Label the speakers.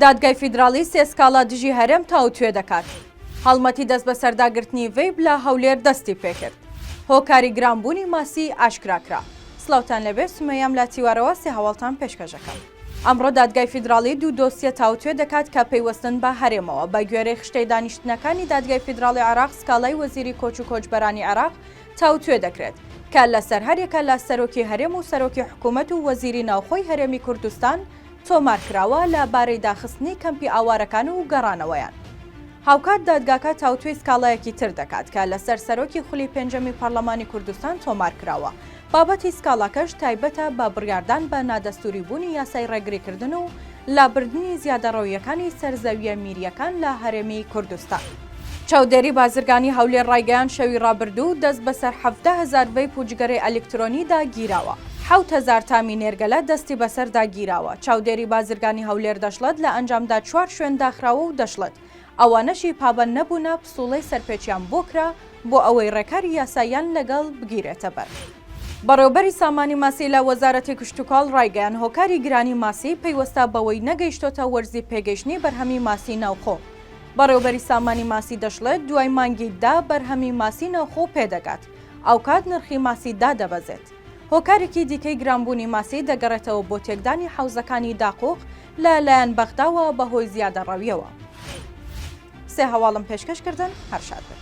Speaker 1: دادگای فیدراڵی سێ سکاڵا دژی هەرێم تاوتوێ دەکات. هەڵمەتی دەستبەسەرداگرتنی ڤەیپ لە هەولێر دەستی پێکرد. هۆکاری گرانبوونی ماسی ئاشکرا کرا. سڵاوتان لێبێ سومەیەم لە تیوارەوە سێ هەواڵتان پێشکەش ئەکەم. ئەمڕۆ دادگای فیدراڵی دوو دۆسیە تاوتوێ دەکات کە پەیوەستن بە هەرێمەوە. بە گوێرەی خشتەی دانیشتنەکانی دادگای فیدراڵی عێراق سکاڵای وەزیری کۆچ و کۆچبەرانی عێراق تاوتوێ دەکرێت کە لەسەر هەریەکە لە سەرۆکی هەرێم و سەرۆکی حکومەت و وەزیری ناوخۆی هەرێمی کوردستان تۆمارکراوە لە بارەی داخستنی کەمپی ئاوارەکان و گەڕانەوەیان. هاوکات دادگاکە تاوتوێی سکاڵایەکی تر دەکات کە لەسەر سەرۆکی خولی پێنجەمی پەڕلەمانی کوردستان تۆمارکراوە، بابەتی سکاڵاکەش تایبەتە بە بڕیاردان بە نادەستووریبوونی یاسای ڕێگریکردن و لابردنی زیادەڕەوییەکانی سەر زەوییە میرییەکان لە هەرێمی کوردستان. چاودێری بازرگانی هەولێر ڕایگەیاند شەوی ڕابردوو دەست بەسەر 17 هەزار ڤەیپ و جگەرەی ئەلیکترۆنیدا گیراوە، 7000 تامی نێرگەلە دەستی بەسەردا گیراوە. چاودێری بازرگانی هەولێر دەشڵێت لە ئەنجامدا چوار شوێن داخراوە و دەشڵێت ئەوانەشی پابەند نەبوونە پسوڵەی سەرپێچیان بۆ کرا بۆ ئەوەی ڕێکاری یاساییان لەگەڵ بگیرێتەبەر. بەڕێوبەری سامانی ماسی لە وەزارەتی کشتوکاڵ ڕایگەیاند هۆکاری گرانی ماسی پەیوەستە بەوەی نەگەیشتۆتە وەرزی پێگەیشتنی بەرهەمی ماسی ناوخۆ. بەڕێوبەری سامانی ماسی دەشڵێت دوای مانگی دە بەرهەمی ماسی ناوخۆ پێدەگات ئەوکات نرخی ماسی دادەبەزێت. هۆکارێکی دیکەی گرانبوونی ماسی دەگەڕێتەوە بۆ تێکدانی حەوزەکانی داقوق لە لایەن بەغداوە بەهۆی زیادەڕەوییەوە. سێ هەواڵم پێشکەش کردن، هەر شاد بن.